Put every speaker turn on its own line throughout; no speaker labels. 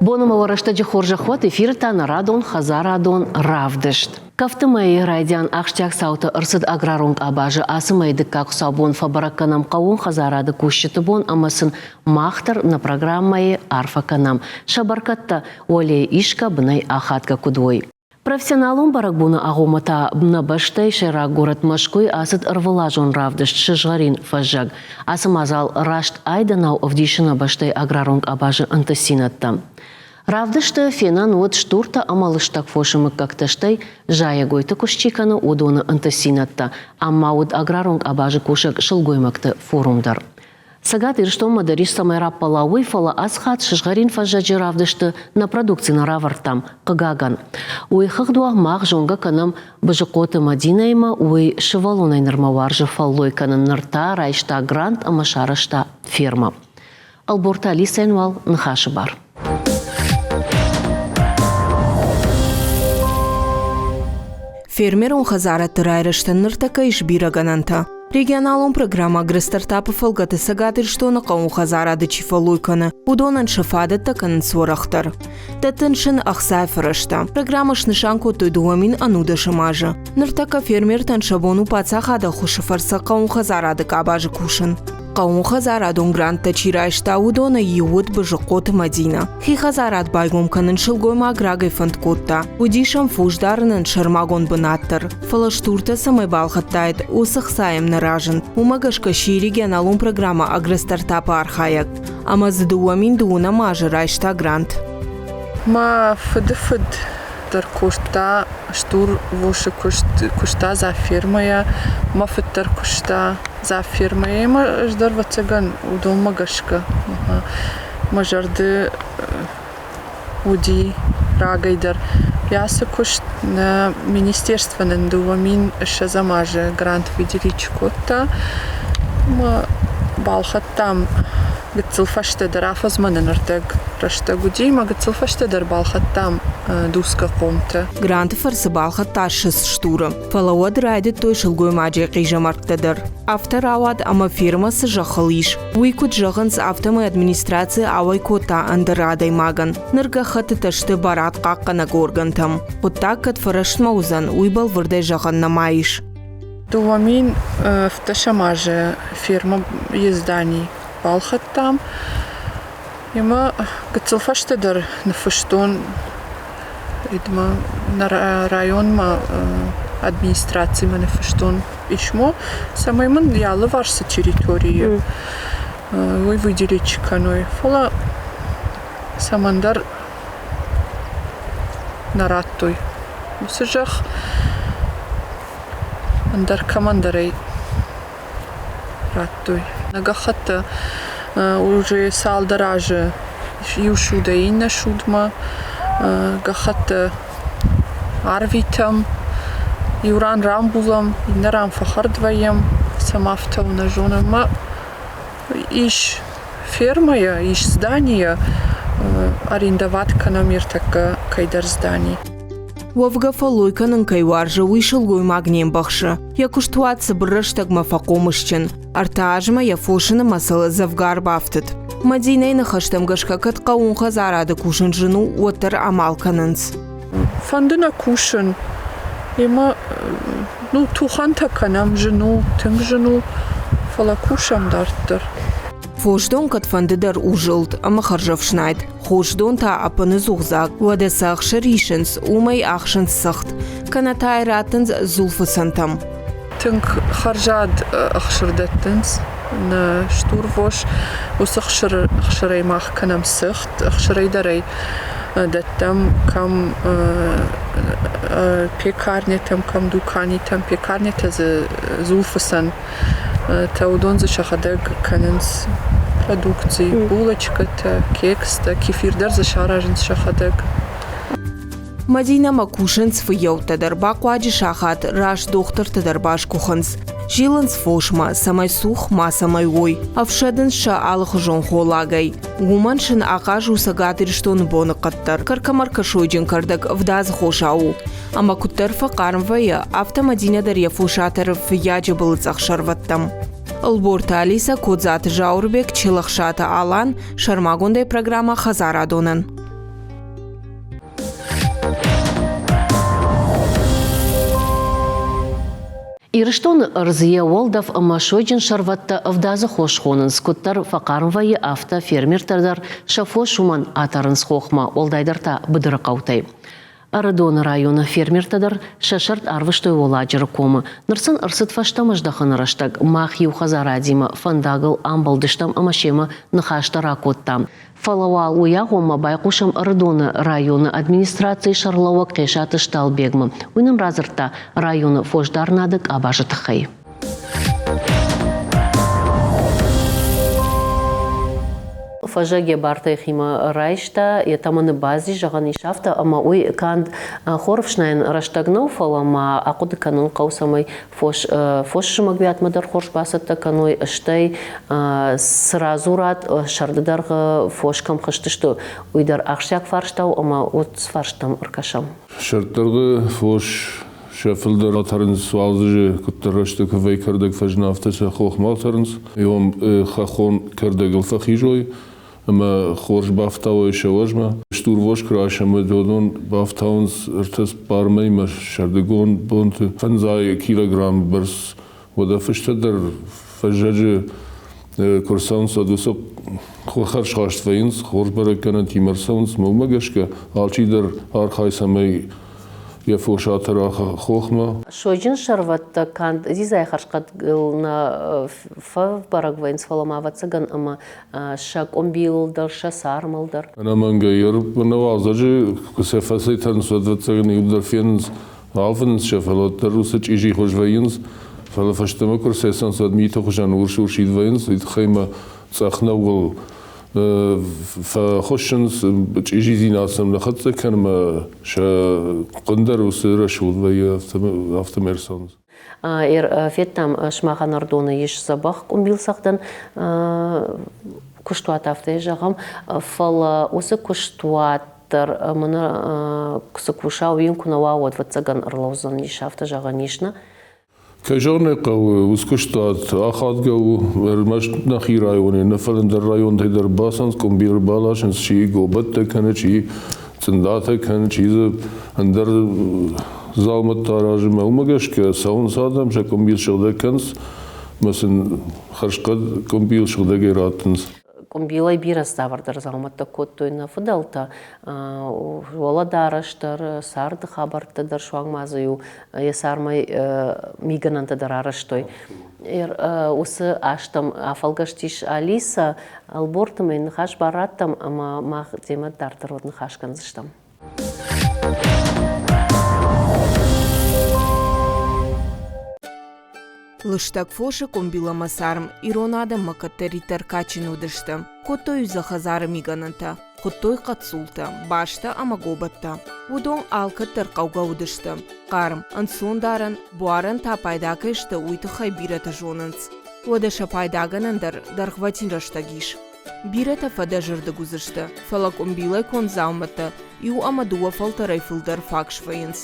Боны ма рӕстӕджы хорзӕх уӕд эфиры та нӕ радон хӕдзарадон равдыст. Кӕфты мӕйы райдиан ахсджиаг цаутӕ ӕрцыд аграрон къабазы. Ацы мӕйы дыккаг хуыцаубон фӕбӕрӕг кӕнӕм хъӕууон хӕдзарады кусджыты бон ӕмӕ сын мах дӕр нӕ программӕйы арфӕ кӕнӕм, сӕ бӕркӕдтӕ уӕлейы исгӕ бынӕй ахадгӕ куыд уой. Профессионалон бӕрӕгбоны агъоммӕ та нӕ бӕстӕйы сӕйраг горӕт Мӕскуыйы ацыд ӕрвылазон равдыст Сызгъӕрин фӕззӕг. Ацы мадзал раст айдӕнау ӕвдисы нӕ бӕстӕйы аграрон къабазы ӕнтыстдзинӕдтӕ. Равдысты фенӕн уыд стуртӕ ӕмӕ лыстӕг фосы мыггӕгтӕ, стӕй зайӕгойты куыст чи кӕны, уыдоны ӕнтыстдзинӕдтӕ. Ам ма уыд аграрон къабазы кусӕг сылгоймӕгты форум дӕр. Цӕгат Ирыстонмӕ дӕр ис цӕмӕй раппӕла уый, фӕлӕ ацы хатт сызгъӕрин фӕззӕджы равдысты нӕ продукци нӕ равӕрдтам, хъыгагӕн. Уый хыгъд уа мах зонгӕ кӕнӕм Бызыхъоты Мадинӕимӕ, уый сывӕллонӕй нырмӕ уарзы фӕллой кӕнын, ныр та райста грант ӕмӕ сарӕзта фермӕ. Ӕлборты Алисӕйӕн уал ныхасы бар.
Фермерон хӕдзарадты райрӕзтӕн ныртӕккӕ ис бирӕ гӕнӕнтӕ. Регионалон программӕ «Агростартап»-ы фӕлгӕты Цӕгат Ирыстоны хъӕууон хӕдзарады чи фӕллой кӕны, уыдонӕн сӕ фадӕттӕ кӕнынц уӕрӕхдӕр. Дӕттынц сын ӕхцайы фӕрӕзтӕ. Программӕ снысан кодтой 2010 азы. Ныртӕккӕ фермертӕн сӕ бон у паддзахады ӕххуысы фӕрцы хъӕууон хӕдзарады къабазы кусын. Хъӕууонхӕдзарадон гранттӕ чи райста, уыдонӕй иу уыд Бызыхъоты Мӕдинӕ. Хи хӕдзарад байгом кӕнын сылгоймаг рагӕй фӕнд кодта. Уыдис ӕм фос дарынӕн сӕрмагонд бынат дӕр. Фӕлӕ стуртӕ цӕмӕй балхӕдтаид, уыцы хца йӕм нӕ разынд. Уымӕ гӕсгӕ сси регионалон программӕ «Агростартап»-ы архайӕг. Ӕмӕ дзы 2012 азы райста грант.
Мӕ фыдыфыд дӕр кодта стур фосы куыст, куыста за фермӕйӕ, мӕ фыд дӕр куыста за фермӕйӕ ӕмӕ ӕз дӕр, ӕвӕццӕгӕн, уыдонмӕ гӕсгӕ мӕ зӕрды уыди рагӕй дӕр. Ацы куыст нӕ министерство нын 2020 азы грант выделить кодта ӕмӕ балхӕдтам гыццыл фӕстӕдӕр, афӕдзмӕ нын ӕрдӕг рӕстӕг уыди ӕмӕ гыццыл фӕстӕдӕр балхӕдтам дуцгӕ хъомтӕ.
Гранты фӕрцы балхӕдта ссыдз стуры. Фӕлӕ уӕд райдыдтой сылгоймаджы хъизӕмӕрттӕ дӕр. Афтӕ рауад, ӕмӕ фермӕ цы зӕххыл ис, уый куыд зӕгъынц, афтӕмӕй администраци ауӕй кодта ӕндӕр адӕймагӕн. Ныр гӕххӕттытӕ сты барадхъахъхъӕнӕг органтӕм. Хъуыддаг кӕд фӕрӕстмӕ уыдзӕн, уый бӕлвырдӕй зӕгъӕн нӕма ис.
2017 азы фермӕ Ездани балхӕдтам. Ӕмӕ гыццыл фӕстӕдӕр ныффыстон нӕ районмӕ администрацимӕ ныффыстон письмо, цӕмӕй мын йӕ алыварс цы территорийы уый выделить кӕной. Фӕлӕ цӕмӕндӕр нӕ радтой уыцы зӕхх ӕндӕр кӕмӕндӕрӕй радтой. Нӕ гӕххӕттӕ уже цалдӕр азы иу судӕй иннӕ судмӕ гӕххӕттӕ арвитӕм, иу ран рамбулӕм, иннӕ ран фӕхӕрд вӕййӕм, цӕмӕ афтӕ у нӕ зонӕм. Ӕмӕ ис фермӕйӕ, ис зданийӕ арендовать кӕнӕм ӕртӕккӕ кӕйдӕр здани.
Уӕвгӕ фӕллой кӕнын кӕй уарзы, уый сылгоймаг не мбӕхсы. Йӕ куыстуат цыбыр рӕстӕгмӕ фӕхъомысджын. Ӕртӕ азмӕ йӕ фосы нымӕцыл дзӕвгар бафтыд. Мадинӕйы ныхӕстӕм гӕсгӕ кӕд хъӕууон хӕдзарады кусын зын у, уӕддӕр амал кӕнынц.
Фӕнды нӕ кусын. Ӕмӕ ну, тухӕнтӕ кӕнӕм, зын у, тынг зын у, фӕлӕ кусӕм дарддӕр.
Фосдон кӕдфӕнды дӕр у зылд ӕмӕ хӕрзӕфснайд. Хосдон та ӕппыныдзух дзаг, уӕдӕ цы ӕхсыр исынц, уымӕй ахсынц цыхт, кӕнӕ та йӕ раттынц дзулфыцӕнтӕм.
Тынг хӕрзад ӕхсыр дӕттынц нӕ стурвос. Уыцы ӕхсырӕй мах кӕнӕм цыхт, ӕхсырӕй дӕр ӕй дӕттӕм кӕм пекарнятӕм, кӕм дуканитӕм. Пекарнятӕ дзы дзулфыцӕн Та уыдон дзы сӕхӕдӕг кӕнынц продукци, булочкӕтӕ, кекстӕ, кефир дӕр дзы саразынц сӕхӕдӕг.
Мадинӕмӕ кусынц фыййӕуттӕ дӕр, бахъуаджы сахат раст дохтыртӕ дӕр басгуыхынц. Зилынц фосмӕ, цӕмӕй цух мацӕмӕй уой, ӕфсӕдынц сӕ алыхуызон холлагӕй. Уымӕн сын ахъаз у Цӕгат Ирыстоны боныхъӕд дӕр. Кӕркӕмӕркӕ сойджын кӕрдӕг ӕвдадзы хосау у. Ӕмӕ куыддӕр фӕхъарм вӕййы, афтӕ Мадинӕ дӕр йӕ фос атӕры фыййаджы былы цъӕх сӕрвӕттӕм. Ӕлборты Алисӕ, Кодзаты Зауырбег, Челӕхсаты Алан, сӕрмагондӕй программӕ «Хӕдзарадонӕн».
Ирыстоны ӕрдз йӕ уӕлдӕф ӕмӕ сойджын сӕрвӕттӕ ӕвдадзы хос хонынц. Куыддӕр фӕхъарм вӕййы, афтӕ фермертӕ дӕр сӕ фос уымӕн атӕрынц хохмӕ, уӕлдайдӕр та быдыры хъӕутӕй. Ӕрыдоны районы фермертӕ дӕр сӕ сӕрд арвыстой Уӕлладжыры комы. Ныр сын ӕрцыд фӕстӕмӕ здӕхыны рӕстӕг. Мах иу хӕдзарадимӕ фӕндагыл амбӕлдыстӕм ӕмӕ семӕ ныхӕстӕ ракодтам. Фӕлӕ уал уый агъоммӕ байхъусӕм Ӕрыдоны районы администрацийы сӕргълӕууӕг Хъесаты Сталбегмӕ. Уый нын радзырдта районы фосдарынады къабазы тыххӕй. Фӕззӕг йӕ бартӕ йӕхимӕ райста, йӕ тӕмӕны бази, зӕгъӕн ис афтӕ, ӕмӕ уый канд хорӕфснайӕн рӕстӕг нӕу, фӕлӕ ма ахъуыды кӕнын хъӕуы, цӕмӕй фос, фос зымӕгуатмӕ дӕр хорз бацӕттӕ кӕной, стӕй цы радзурат, сӕрды дӕргъы фос кӕм хызтысты, уый дӕр ахсджиаг фарста у ӕмӕ уыцы фарстӕм ӕркӕсӕм.
Сӕрддӕргъы фос сӕ фылдӕр атӕрынц уалдзӕджы куыддӕр рӕстӕг вӕййы кӕрдӕг фӕзына, афтӕ сӕ хохмӕ атӕрынц. Иуӕн хӕххон кӕрдӕгыл фӕхизой ӕмӕ хорз бафтауой сӕ уӕзмӕ. Стурвос куы райсӕм, уӕд уыдон бафтауынц ӕртӕ цыппар мӕймӕ сӕрдыгон бонты фӕндзай килограмм бӕрц. Уӕдӕ фыстӕ дӕр фӕззӕджы куы рцӕуынц, уӕд уыцы хӕрзхаст вӕййынц, хорз бӕрӕггӕнӕнтимӕ ӕрцӕуынц. Уымӕ гӕсгӕ алчидӕр архайы, цӕмӕй йӕ фос атӕра хохмӕ.
Сойджын сӕрвӕттӕ канд дзидзайы хӕрзхъӕдыл нӕ фӕбӕрӕг вӕййынц, фӕлӕ ма, ӕвӕццӕгӕн, ӕмӕ сӕ къуымбилыл дӕр, сӕ цармыл дӕр.
Ӕнӕмӕнгӕй ӕрбыны уалдзӕджы куы сӕ фӕцӕйтӕрынц, уӕд, ӕвӕццӕгӕн, иуылдӕр фенынц, алфынынц сӕ, фӕлӕ уӕддӕр уыцы чъизи хуыз вӕййынц. Фӕлӕ фӕстӕмӕ куы рцӕйцӕуынц, уӕд миты хуызӕн урс-урсид вӕййынц, уый тыххӕй мӕ цъӕх нӕууыл фӕхуыссынц, чъизидзинад сӕм нӕ хӕццӕ кӕны ӕмӕ сӕ хъуын дӕр уыцы рӕсугъд вӕййы, афтӕмӕй ӕрцӕуынц.
Федтам, сымахӕн Ӕрдоны ис дзӕбӕх къуымбилцӕгъдӕн куыстуат, афтӕ зӕгъӕм, фӕлӕ уыцы куыстуат дӕр мӕнӕ цы куса, уый йын куы нӕ уа, уӕд, ӕвӕццӕгӕн, ӕрлӕудзӕнис, афтӕ зӕгъӕн ис, нӕ?
Кӕй зӕгъын ӕй хъӕуы, уыцы куыстуат ахадгӕ у ӕрмӕст нӕхи районы, нӕ фӕлӕ ӕндӕр районтӕй дӕр бацӕуынц, къуымбил баласынц, чи гобӕттӕ кӕны, чи цъындатӕ кӕны, чи дзы ӕндӕр дзаумӕттӕ аразы. Мӕ уымӕ гӕсгӕ цӕуынц адӕм, сӕ къуымбил сыгъдӕг кӕнынц ӕмӕ сын хӕрзхъӕд къуымбил сыгъдӕгӕй раттынц.
Къуымбилӕй бирӕ цавӕрдӕр дзаумӕттӕ кодтой нӕ фыдӕлтӕ, уӕлӕдарӕс дӕр, царды хабӕрттӕ дӕр, суанг ма дзы-иу йӕ цармӕй мигӕнӕнтӕ дӕр арӕзтой. Уыцы азтӕм афӕлгӕстис Алисӕ, Ӕлборты мӕ ныхас бар радтам ӕмӕ мах демӕ дарддӕр уӕд ныхас кӕндзыстӕм.
Лыстӕг фосы къуымбил ӕмӕ царм ирон адӕммӕ кӕддӕриддӕр кадджын уыдысты. Кодтой дзы хӕдзары мигӕнӕнтӕ, хуыдтой хъӕццултӕ, базтӕ ӕмӕ гобӕттӕ. Уыдон алкӕддӕр хъӕугӕ уыдысты. Хъарм, ӕнцондарӕн, буарӕн та пайда кӕй сты, уый тыххӕй бирӕтӕ зонынц. Уӕдӕ сӕ пайдагӕнӕн дӕр дӕргъвӕтин рӕстӕг ис. Бирӕтӕ фӕдӕзӕрдыг уыдзысты, фӕлӕ къуымбилӕй конд дзаумӕттӕ иу ӕмӕ дыууӕ фӕлтӕрӕй фылдӕр фаг свӕййынц.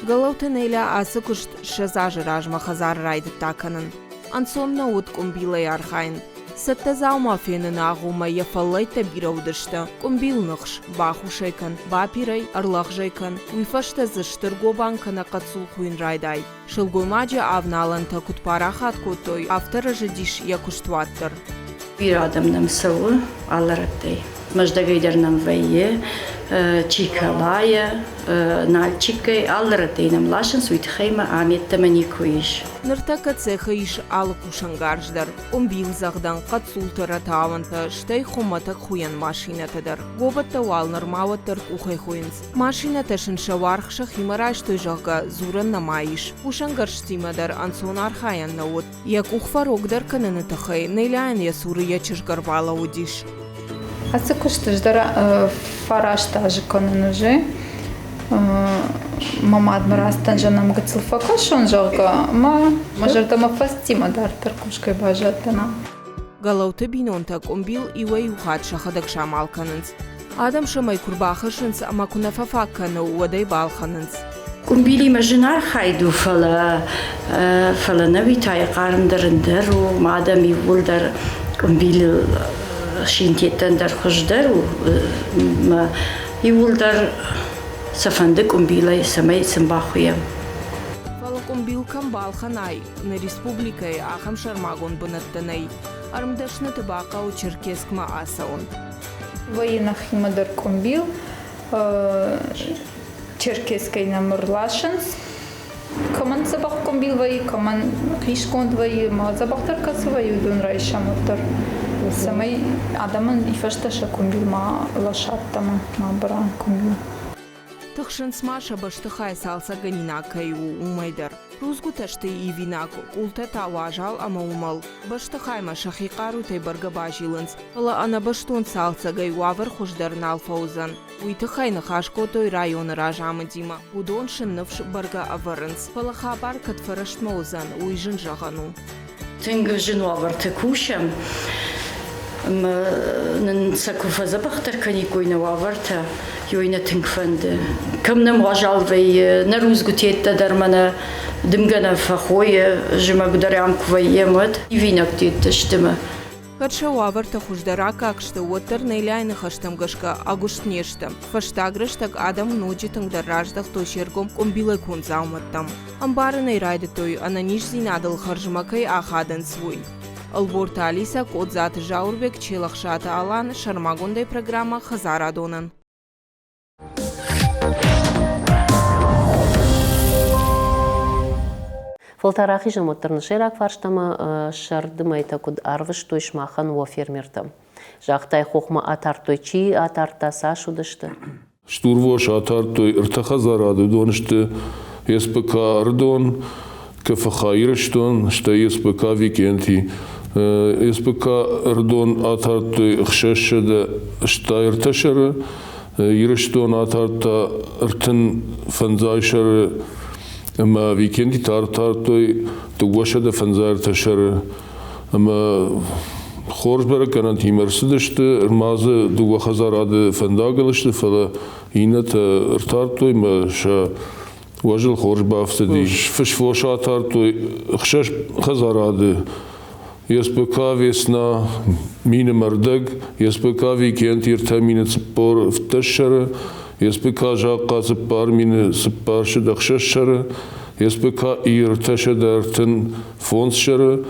Гӕлӕуты Неля ацы куыст 20 азы размӕ хӕдзары райдыдта кӕнын. Ӕнцон нӕ уыд къуымбилӕй архайын. Цӕттӕ дзаума феныны агъоммӕ йӕ фӕллӕйттӕ бирӕ уыдысты. Къуымбил ныхс, бахус ӕй кӕн, бапир ӕй, ӕрлӕгъз ӕй кӕн, уый фӕстӕ дзы стыр гобан кӕнӕ хъӕццул хуыйын райдай. Сылгоймаджы авналӕнтӕ куыд парахат кодтой, афтӕ рӕзыдис йӕ куыстуат дӕр.
Бирӕ адӕм нӕм цӕуы алы рӕттӕй. Мӕздӕгӕй дӕр нӕм вӕййы, Чиколайӕ, Нальчиккӕй, алы рӕттӕй нӕм ласынц, уый тыххӕй ма ам йеддӕмӕ никуы ис.
Ныртӕккӕ цехы ис алы кусӕнгарз дӕр, къуымбилдзӕгъдӕн, хъӕццулты рӕтауӕнтӕ, стӕй хуымӕтӕг хуыйӕн машинӕтӕ дӕр. Гобӕттӕ уал нырма уӕддӕр къухӕй хуыйынц. Машинӕтӕ сын сӕ уаргъ сӕхимӕ райстой, зӕгъгӕ, дзурӕн нӕма ис. Кусӕнгӕрзтимӕ дӕр ӕнцон архайӕн нӕ уыд. Йӕ къух фӕрогдӕр кӕныны тыххӕй Неляйӕн йӕ цуры йӕ чызг ӕрбалӕууыдис.
Ацы куыст ӕз дӕр фараст азы кӕнын уже. Мӕ мадмӕ рацыдтӕн зӕнӕм гыццыл фӕкӕсон, зӕгъгӕ, ӕмӕ мӕ зӕрдӕмӕ фӕцыди дарддӕр кусгӕ баззадтӕн.
Гӕлӕуты бинонтӕ къуымбил иуӕй-иу хатт сӕхӕдӕг самал кӕнынц. Адӕм сӕм ӕй куы рбахӕссынц ӕмӕ куы нӕ фӕфаг кӕны, уӕд ӕй балхӕнынц.
Къуымбилимӕ зын архайд у, фӕлӕ, фӕлӕ нӕуи та йӕ хъармдӕр ӕндӕр у, ма адӕм иууылдӕр къуымбилыл синтеттӕн дӕр хуыздӕр у. Мӕ иууылдӕр сӕ фӕнды къуымбилӕй, цӕмӕй сын бахуыйӕм.
Фӕлӕ къуымбил кӕм балхӕнай, нӕ республикӕйы ахӕм сӕрмагонд бынӕттӕ нӕй. Ӕрмдӕсныты бахъӕуы Черкесскмӕ ацӕуын.
Вӕййы нӕхимӕ дӕр къуымбил, Черкесскӕй нӕм ӕрласынц. Кӕмӕн дзӕбӕх къуымбил вӕййы, кӕмӕн хъисгонд вӕййы, ма дзӕбӕхдӕр кӕцы вӕййы, уыдон райсӕм уӕддӕр. Цӕмӕй адӕмӕн и фӕстӕ сӕ къуымбил ма ласадтӕмӕ, ма бара къуымбил.
Тыхсынц ма сӕ бӕстыхай цалцӕггӕнинаг кӕй у, уымӕй дӕр. Рудзгуытӕ сты ивинаг, къултӕ та уазал ӕмӕ уымӕл. Бӕстыхаймӕ сӕхи хъарутӕй бӕргӕ базилынц, фӕлӕ ӕнӕбӕстон цалцӕгӕй уавӕр хуыздӕр нал фӕуыдзӕн. Уый тыххӕй ныхас кодтой районы разамындимӕ. Уыдон сын ныфс бӕргӕ ӕвӕрынц, фӕлӕ хабар кӕд фӕрӕстмӕ уыдзӕн, уый зын зӕгъӕн у.
Тынг зын уавӕрты кусӕм. Ӕмӕ нын сӕ куы фӕдзӕбӕхдӕр кӕниккой нӕ уавӕртӕ, уый нӕ тынг фӕнды. Кӕм нӕм уазал вӕййы, нӕ рудзгуытеттӕ дӕр мӕнӕ дымгӕ нӕ фӕхойы, зымӕг дӕр ам куы вӕййӕм, уӕд ивинӕгтеттӕ сты мӕ.
Кӕд сӕ уавӕртӕ хуыздӕр аккаг сты, уӕддӕр Неляйы ныхӕстӕм гӕсгӕ ӕгуыст не сты. Фӕстаг рӕстӕг адӕм ноджы тынгдӕр раздӕхтой се ргом къуымбилӕй конд дзаумӕттӕм. Ӕмбарын ӕй райдыдтой, ӕнӕниздзинадыл хӕрзмӕ кӕй ахадынц, уый. Ӕлборты Алисӕ, Къодзаты Зауырбег, Челӕхсаты Алан, сӕрмагондӕй программӕ «Хӕдзарадонӕн».
Фӕлтӕр рахизӕм уӕддӕр нӕ сӕйраг фарстамӕ, сӕрды мӕйтӕ куыд ӕрвыстой сымахӕн уӕ фермертӕ? Загътай, хохмӕ атардтой, чи атардта, цас уыдысты?
Стурвос атардтой ӕртӕ хӕдзарады, уыдон сты СПК Ӕрыдон, КФХ Ирыстон, стӕй СПК Викенти. СПК Ӕрыдон атардтой 663 сӕры, Ирыстон атардта 35 сӕры ӕмӕ Викенти та ӕртардтой 253 сӕры. Ӕмӕ хорз бӕрӕггӕнӕнтимӕ ӕрцыдысты, ма дзы дыууӕ хӕдзарады фӕндагыл сты, фӕлӕ иннӕтӕ ӕртардтой ӕмӕ сӕ уӕзыл хорз бафтыдис. Фысвос атардтой ӕхсӕз хӕдзарады. СПК «Весна» мины мӕрдӕг, СПК «Викенд» 3 045 сӕры, СПК «Захъхъа» 4406 сӕры, СПК «Ир» 335 сӕры,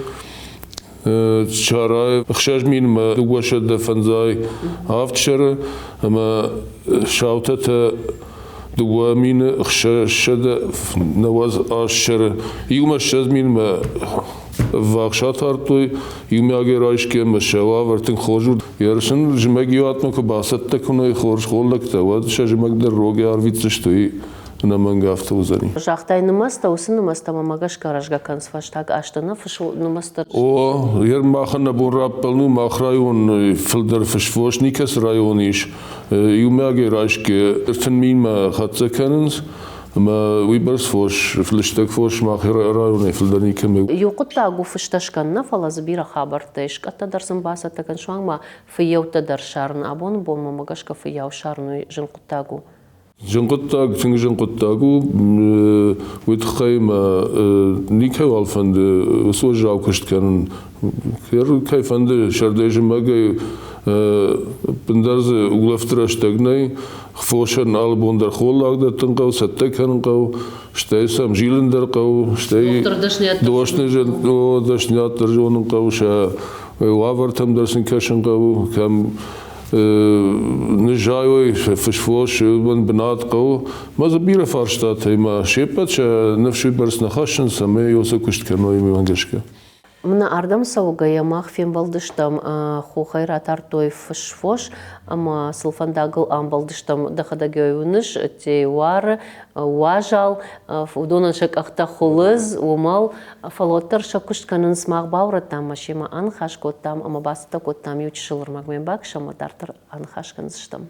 Чарайы 6 минмӕ 257 сӕры ӕмӕ Саутӕтӕ 2698 сӕры. Иумӕ 20 минмӕ ӕввахс атардтой, иумиагӕй райсгӕ ӕмӕ сӕ уавӕр тынг хорз уыд. Ерысын зымӕгиуатмӕ куы бацӕттӕ кӕной хорз холлӕгтӕ, уӕд сӕ зымӕг дӕр рогӕй арвитдзысты, уый ӕнӕмӕнг афтӕ уыдзӕни.
Загътай нымӕцтӕ, уыцы нымӕцтӕ мӕ гӕсгӕ рӕзгӕ кӕнынц фӕстаг азты нӕ фыс нымӕцтӕ.
О, ер махӕн нӕ бон раппӕлын у, мах район фылдӕр фысвос никӕцы районы ис. Иумиагӕй райсгӕ 30 минмӕ хӕццӕ кӕнынц, ӕмӕ уыйбӕрц фос, лыстӕг фос мах районӕй фылдӕр никӕмӕ.
Иу хъуыддаг у фыстӕ скӕнын, нӕ фӕлӕ дзы бирӕ хабӕрттӕ ис. Скъӕттӕ дӕр сын бацӕттӕ кӕн, суанг ма фыййӕуттӕ дӕр ссарын. Абоны бонмӕ мӕ гӕсгӕ фыййау ссарын уый зын хъуыддаг у.
Зын хъуыддаг, тынг зын хъуыддаг у. Уый тыххӕй мӕ никӕйуал фӕнды уыцы уӕззау куыст кӕнын. Кӕй фӕнды сӕрдӕй зымӕгӕй ӕппындӕр дзы улӕфты рӕстӕг нӕй. Фосӕн алы бон дӕр холлаг дӕттын хъӕуы, цӕттӕ кӕнын хъӕуы, стӕй сӕм зилын дӕр хъӕуы, стӕй дӕсныйад дӕр зонын хъӕуы, сӕ уавӕртӕм дӕр сын кӕсын хъӕуы, кӕм. ныззайой фысфос, уымӕн бынат хъӕуы. Мӕ дзы бирӕ фарстатӕ ӕмӕ се ппӕт сӕ ныфс уыйбӕрц нӕ хӕссынц, ӕмӕ уыцы куыст кӕной мӕ гӕсгӕ.
Мӕнӕ ардӕм цӕугӕйӕ мах фембӕлдыстӕм, хохӕй ратардтой фысфос ӕмӕ сыл фӕндагыл амбӕлдыстӕм. Дӕхӕдӕг ӕй уыныс, ӕддейы уары, уазал, уыдонӕн сӕ къӕхтӕ хуылыдз, уымӕл, фӕлӕ уӕддӕр сӕ куыст кӕнынц. Мах баурӕдтам ӕмӕ семӕ аныхас кодтам ӕмӕ бацӕттӕ кодтам иу чысыл ӕрмӕгмӕ бакӕсӕм ӕмӕ дарддӕр аныхас кӕндзыстӕм.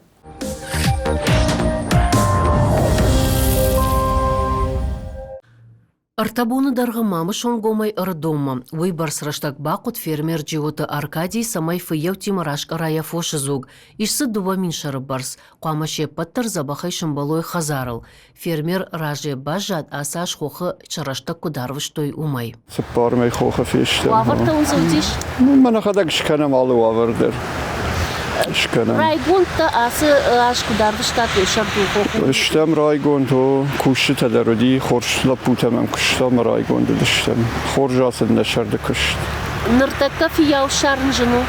Ӕртӕ боны дӕргъы Мамысонгомӕй Ӕрыдонмӕ уый бӕрц рӕстӕг бахъуыд фермер Джиоты Аркадий, цӕмӕй фыййӕуттимӕ раскъӕра йӕ фосы дзуг. Ис дзы 2000 сӕры бӕрц. Хъуамӕ се ппӕт дӕр дзӕбӕхӕй сӕмбӕлой хӕдзарыл. Фермер разӕй баззад, ацы аз хохы сӕ рӕстӕг куыд арвыстой, уымӕй.
Цыппармӕй хохы фестӕм.
Уавӕртӕ уын цы уыдис?
Мӕ нӕхӕдӕг скӕнӕм алы уавӕр дӕр. Скӕнӕм.
Райгонд дӕ ацы аз куыд арвыстат уый сӕрдыл хохы?
Стӕм райгонд, о. Кусджытӕ дӕр уыди, хорз лӕппутӕ мӕм куыста ӕмӕ райгонд уыдыстӕм. Хорз ацыд нӕ сӕрды куыст.
Ныртӕккӕ фыййау ссарын зын у?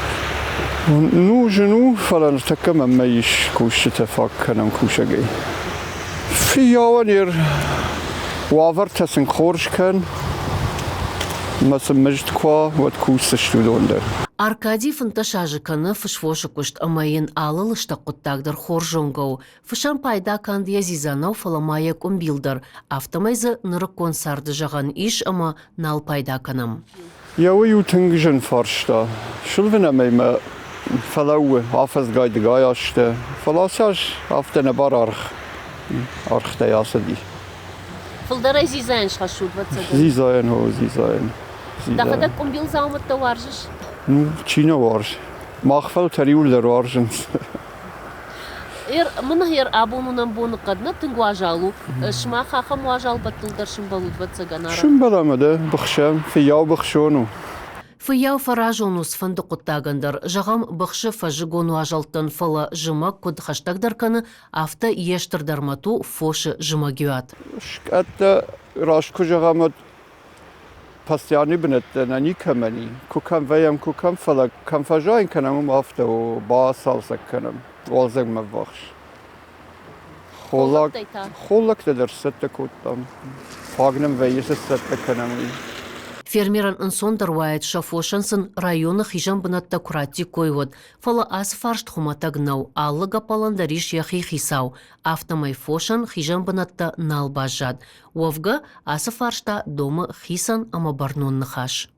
Ну, зын у, фӕлӕ ныртӕккӕ мӕнмӕ ис кусджытӕ фаг кӕнӕм кусӕгӕй. Фыййауӕн йе уавӕртӕ сын хорз кӕн, ӕмӕ сын мызд куы уа, уӕд кусдзысты уыдон дӕр.
Аркадий 15 азы кӕны фысвосы куыст ӕмӕ йын алы лыстӕг хъуыддаг дӕр хорз зонгӕ у. Фысӕн пайда канд йӕ дзидза нӕу, фӕлӕ ма йӕ къуымбил дӕр. Афтӕмӕй дзы нырыккон царды зӕгъӕн ис ӕмӕ нал пайда кӕнӕм.
Йӕ уый у тынг зын фарста. Сылвынӕмӕй мӕ фӕлӕууы афӕдзгай дыгай азтӕ, фӕлӕ ацы аз афтӕ нӕбар аргъ ӕргътӕй ацыди.
Фылдӕрӕй дзидзайӕн схӕссут, ӕвӕццӕгӕн?
Дзидзайӕн, о, дзидзайӕн.
Дӕхӕдӕг къуымбил дзаумӕттӕ уарзыс?
Ну, чи нӕ уарзы? Мах фӕлтӕр иуылдӕр уарзынц.
Мын гъер абон уынӕм боныхъӕд нӕ тынг уазал у. Сымах ахӕм уазал бӕттыл дӕр сымбӕлут, ӕвӕццӕгӕн, арӕх.
Сымбӕлӕм дӕ, быхсӕм, фыййау быхсон у.
Фыййау фӕразон у цыфӕнды хъуыддагӕн дӕр. Зӕгъӕм, быхсы фӕззыгон уазӕлттӕн, фӕлӕ зымӕг куыд хӕстӕгдӕр кӕны, афтӕ йе стырдӕр мӕт у фосы зымӕгиуат.
Скъӕттӕ раст куы зӕгъӕм, уӕд постоянный бынӕттӕ нӕ никӕмӕн и. Куы кӕм вӕййӕм, куы кӕм, фӕлӕ кӕм фӕзайын кӕнӕм, уым афтӕ у, бацалцӕг кӕнӕм уалдзӕгмӕ ввахс.
Холлӕгтӕй та?
Холлӕгтӕ дӕр сцӕттӕ кодтам. Фаг нӕм вӕййы, цы сцӕттӕ кӕнӕм, уый.
Фермерӕн ӕнцондӕр уаид, сӕ фосӕн сын районы хизӕн бынӕттӕ куы раттиккой, уӕд. Фӕлӕ ацы фарст хуымӕтӕг нӕу, алы гӕппӕлӕн дӕр ис йӕхи хицау. Афтӕмӕй фосӕн хизӕн бынӕттӕ нал баззад. Уӕвгӕ, ацы фарста домы хицӕн ӕмӕ бӕрнон ныхас.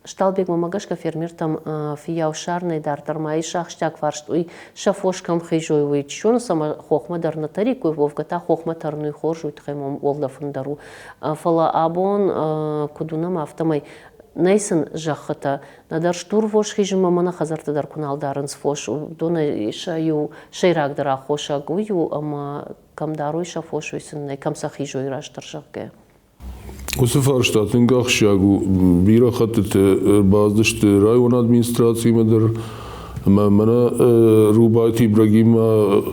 Сталбегмӕ гӕсгӕ фермертӕм фыййау ссарынӕй дарддӕр ма ис ахсджиаг фарст уый, сӕ фос кӕм хизой, уый. Чи зоны, цӕмӕ хохмӕ дӕр нӕ тӕриккой, уӕвгӕ та хохмӕ тӕрын уый хорз, уый тыххӕй мӕм уӕлдӕфын дӕр у. Фӕлӕ абон, куыд уынӕм, афтӕмӕй нӕй сын зӕххытӕ, нӕдӕр стурвос хизынмӕ мӕнӕ хӕдзӕртты дӕр куы нал дарынц фос, уыдонӕй сӕ иу сӕйрагдӕр аххосаг уый у, ӕмӕ кӕм дарой сӕ фос, уый сын нӕй, кӕм сӕ хизой растдӕр, зӕгъгӕ.
Уыцы фарста тынг ахсджиаг у. Бирӕ хӕттыты ӕрбацыдысты районы администрацимӕ дӕр ӕмӕ мӕнӕ Рубайты Ибрагиммӕ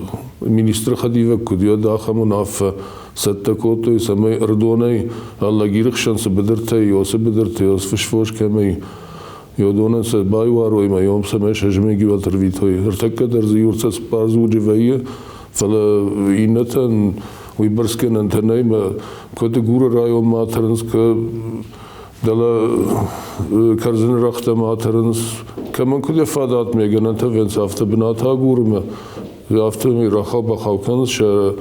министры хӕдивӕг куыд уӕд ахӕм уынаффӕ цӕттӕ кодтой, цӕмӕй Ӕрыдонӕй Алагиры хсӕн цы быдыртӕ и, уыцы быдырты фысвос кӕмӕй уыдонӕн сӕ байуарой ӕмӕ йом цӕмӕй сӕ зымӕгиуат ӕрвитой. Ӕртӕккӕ дӕр дзы иу цыппар дзуджы вӕййы, фӕлӕ иннӕтӕн уыйбӕрц гӕнӕнтӕ нӕй мӕ куы Дыгуры районмӕ атӕрынц, куы дӕлӕ Кӕрдзыны рӕгътӕм атӕрынц. Кӕмӕн куыд йӕ фадат ме гӕнӕнтӕ вӕййынц, афтӕ бынат агуры мӕ афтӕмӕй рахау-бахау кӕнынц, сӕ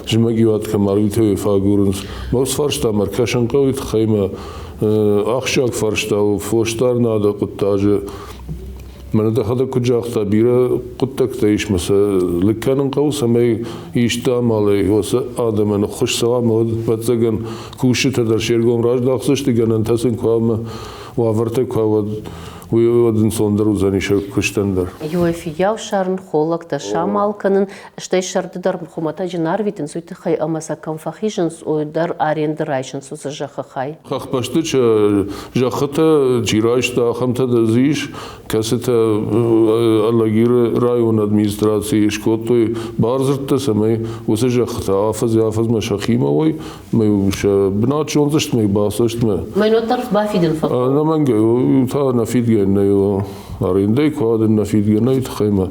зымӕгиуат кӕм арвитой, фӕагурынц. Мӕ уыцы фарстамӕ ӕркӕсын хъӕуы тыххӕй мӕ ахсджиаг фарста у фосдарынады хъуыддаджы. Мӕнӕ дӕхӕдӕг куыд загъта, бирӕ хъуыддӕгтӕ ис мӕ сӕ лыг кӕнын хъӕуы, цӕмӕй исты амалӕй уыцы адӕмӕн ӕххуыс цӕуа ӕмӕ уӕд, ӕвӕццӕгӕн, кусджытӕ дӕр се ргом раздахдзысты, гӕнӕнтӕ сын куы ӕмӕ уавӕртӕ куы уӕд. Уый уӕд ӕнцондӕр уыдзӕни сӕ куыстӕн дӕр.
Иуӕй фыййау ссарын, холлӕгтӕ самал кӕнын, стӕй сӕрды дӕр хуымӕтӕджы нӕ арвитынц, уый тыххӕй ӕмӕ сӕ кӕм фӕхизынц, уый дӕр аренды райсынц уыцы зӕххы хай.
Хӕхбӕсты зӕххытӕ чи райста, ахӕмтӕ дзы ис, кӕцытӕ Алагиры районы администрацийы скодтой бардзырдтӕ, цӕмӕй уыцы зӕххытӕ афӕдзӕй-афӕдзмӕ сӕхимӕ уой, мӕ сӕ бынат зондзыстмӕ, бацӕстмӕ.
Мӕйноддӕр бафидын фӕхъӕуы.
Ӕнӕмӕнгӕй, та нӕ фидгӕ нӕй, арендӕй куы адын нӕ фидгӕ нӕй, тыххӕй мӕ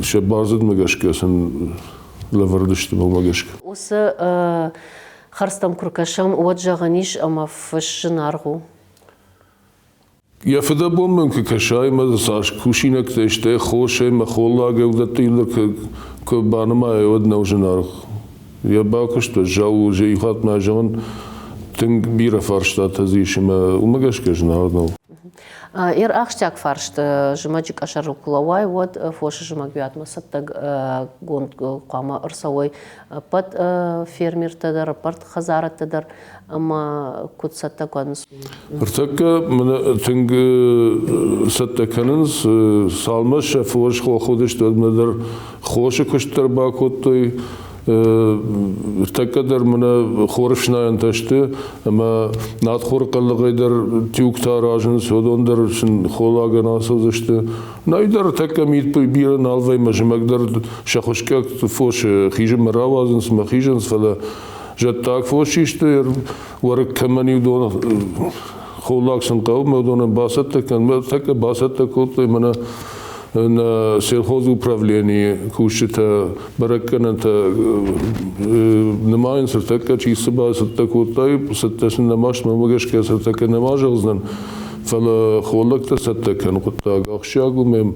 сӕ бардзырдмӕ гӕсгӕ сын лӕвӕрд сты мӕнмӕ гӕсгӕ.
Уыцы хӕрдзтӕм куы ркӕсӕм, уӕд зӕгъӕн ис, ӕмӕ фыс зынаргъ у.
Йӕ фыдӕбон мӕм куы кӕсай ӕмӕ дзы цас кусинӕгтӕ сты, хосӕй мӕ холлагӕй уыдӕттӕ дӕр куы банымайай, уӕд нӕу зынаргъ. Йӕ бакуыст уӕззау у, иу хатт ма зӕгъын, тынг бирӕ фарстатӕ дзы ис ӕмӕ уымӕ гӕсгӕ зынаргъ нӕу.
Ир ахсджиаг фарст зымӕджы къӕсӕрыл куы лӕууай, уӕд фосы зымӕгуатмӕ цӕттӕгонд хъуамӕ ӕрцӕуой ӕппӕт фермертӕ дӕр, ӕппӕт хӕдзарӕдтӕ дӕр ӕмӕ куыд цӕттӕ кӕнынц?
Ныртӕккӕ мын тынг цӕттӕ кӕнынц. Цалынмӕ сӕ фос хох уыдысты, уӕдмӕ дӕр хосы куыст дӕр бакодтой. Ныртӕккӕ дӕр мӕнӕ хорыфснайӕнтӕ сты ӕмӕ надхоры хъӕллӕгъӕй дӕр тюгтӕ аразынц, уыдон дӕр сын холагӕн ацӕудзысты. Нӕй дӕр тӕккӕ мит бирӕ нал вӕййы, зымӕг дӕр сӕ хуыскъӕг фос хизынмӕ рауадзынц мӕ хизынц, фӕлӕ зӕдтаг фос систы, уӕрыкк кӕмӕн-иу дон холлаг сын хъӕуы, мӕ уыдонӕн бацӕттӕ кӕн, мӕ тӕккӕ бацӕттӕ кодтой мӕнӕ нӕ сельхозуправленийы кусджытӕ бӕрӕггӕнӕнтӕ нымайынц, ӕртӕккӕ чи цы бацӕттӕ кодтай, цӕттӕ сын нӕма сты, мӕнмӕ гӕсгӕ цӕттӕ нӕма зӕгъдзынӕн, фӕлӕ холлӕгтӕ цӕттӕ кӕнын хъуыддаг ахсджиаг у, мӕм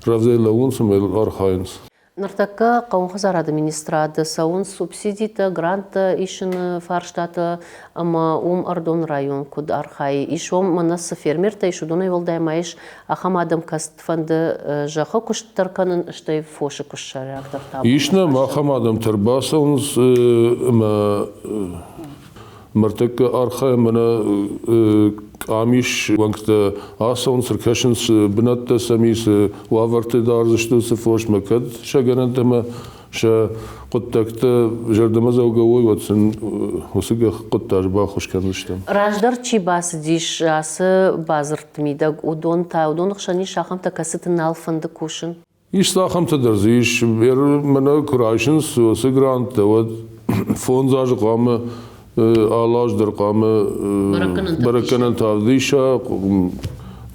рӕвдзӕй лӕууынц ӕмӕ архайынц.
Ныртӕккӕ хъӕууонхӕдзарады министрады цӕуынц субсидитӕ, гранттӕ исыны фарстатӕ ӕмӕ уым Ӕрыдоны район куыд архайы. Ис уым мӕнӕ цы фермертӕ ис, уыдонӕй уӕлдай ма ис ахӕм адӕм, кӕцыфӕнды зӕххы куыст дӕр кӕнын, стӕй фосы куыст сӕйрагдӕр та.
Ис нӕм ахӕм адӕмтӕ ӕрбацӕуынц ӕмӕ Ныртӕккӕ архайӕм мӕнӕ къамис уӕнгтӕ ацӕуынц, ӕркӕсынц бынӕттӕ сӕм ис, уавӕрты дардзысты уыцы фосмӕ, кӕд сӕ гӕнӕнтӕ ӕмӕ сӕ хъуыддӕгтӕ зӕрдӕмӕдзӕугӕ уой, уӕд сын уыцы хъуыддаджы баххуыс кӕндзыстӕм.
Раздӕр чи бацыдис ацы бадзырдты мидӕг, уыдон та уыдоны хсӕн ис ахӕмтӕ, кӕцыты нал фӕнды кусын?
Ис ахӕмтӕ дӕр дзы ис. Мӕнӕ куы райсынц уыцы гранттӕ, уӕд 5 азы хъуамӕ алы аз дӕр хъуамӕ бӕрӕггӕнӕнтӕ ӕвдиса,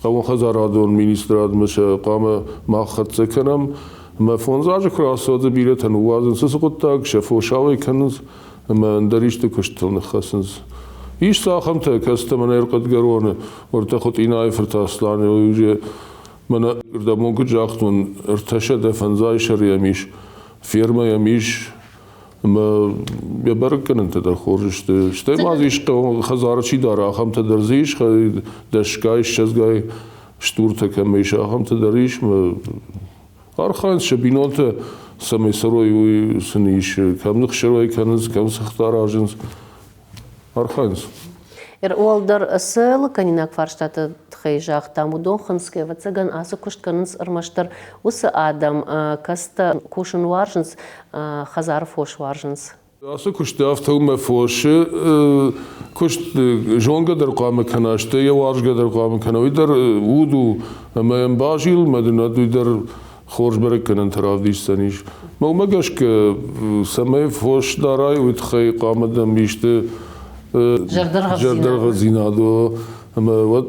хъӕууонхӕдзарадон министрадмӕ сӕ хъуамӕ мах хӕццӕ кӕнӕм. Ӕмӕ 5 азы куы рацӕуа, дзы бирӕтӕ ныууадзынц уыцы хъуыддаг, сӕ фос ауӕй кӕнынц ӕмӕ ӕндӕр исты куыстытыл ныххӕцынц. Ис дзы ахӕмтӕ, кӕцытӕ мӕнӕ Ӕрхъӕдгӕроны уӕртӕ Хуытъинайы фырт Аслан уже Мӕнӕ рдӕбон куыд загътон, 350 сӕры йӕм ис, фермӕ йӕм ис, ӕмӕ йӕ бӕрӕггӕнӕнтӕ дӕр хорз сты. Стӕй ма дзы ис хӕдзары чи дары, ахӕмтӕ дӕр дзы ис, дӕсгай, ссӕдзгай стуртӕ кӕм ис, ахӕмтӕ дӕр ис. Архайынц сӕ бинонтӕ, цӕмӕй цӕрой, уый сын ис. Кӕм ныхсӕрой кӕнынц, кӕм цыхт аразынц. Архайынц.
Уӕлдӕр цы лыггӕнинаг фарстаты тыххӕй загътам, уыдон хынцгӕ, ӕвӕццӕгӕн, ацы куыст кӕнынц ӕрмӕстдӕр уыцы адӕм, кӕцытӕ кусын уарзынц, хӕдзары фос уарзынц.
Ацы куысты афтӕ у мӕ фосы куыст зонгӕ дӕр хъуамӕ кӕна, стӕй йӕ уарзгӕ дӕр хъуамӕ кӕна. Уый дӕр уд у ӕмӕ йӕм базил, ӕмӕ дын уӕд уый дӕр хорз бӕрӕггӕнӕнтӕ равдисдзӕнис. Мӕ уымӕ гӕсгӕ, цӕмӕй фос дарай, уый тыххӕй хъуамӕ дӕм исты зӕрдӕргъӕвдзинад уа, ӕмӕ уӕд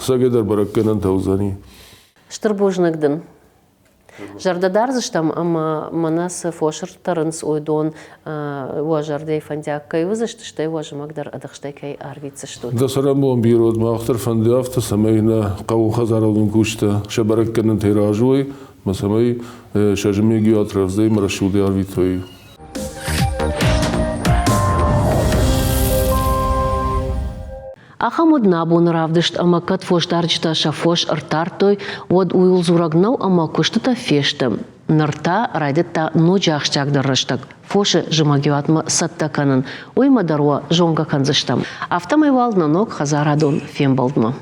цӕгӕйдӕр бӕрӕггӕнӕнтӕ уыдзӕни.
Стыр бузныг дын. Зӕрдӕ дардзыстӕм ӕмӕ мӕнӕ цы фос ӕртӕрынц, уыдон уӕ зӕрдӕйы фӕндиаг кӕй уыдзысты, стӕй уӕ зымӕг дӕр ӕдыхстӕй кӕй арвитдзыстут.
Дӕ цӕрӕнбон бирӕ уӕд, мах дӕр фӕнды афтӕ, цӕмӕй нӕ хъӕууонхӕдзарадон кусджытӕ сӕ бӕрӕггӕнӕнтӕй разы уой, ӕмӕ цӕмӕй сӕ зымӕгиуат рӕвдзӕй ӕмӕ рӕсугъдӕй арвитой.
Ахӕм уыд нӕ абоны равдыст ӕмӕ кӕд фосдарджытӕ сӕ фос ӕртардтой, уӕд ууыл дзурӕг нӕу ӕмӕ куыстытӕ фесты. Ныр та райдыдта ноджы ахсджиагдӕр рӕстӕг фосы зымӕгиуатмӕ цӕттӕ кӕнын. Уыимӕ дӕр уӕ зонгӕ кӕндзыстӕм. Афтӕмӕй уал нӕ ног хӕдзарадон фембӕлдмӕ.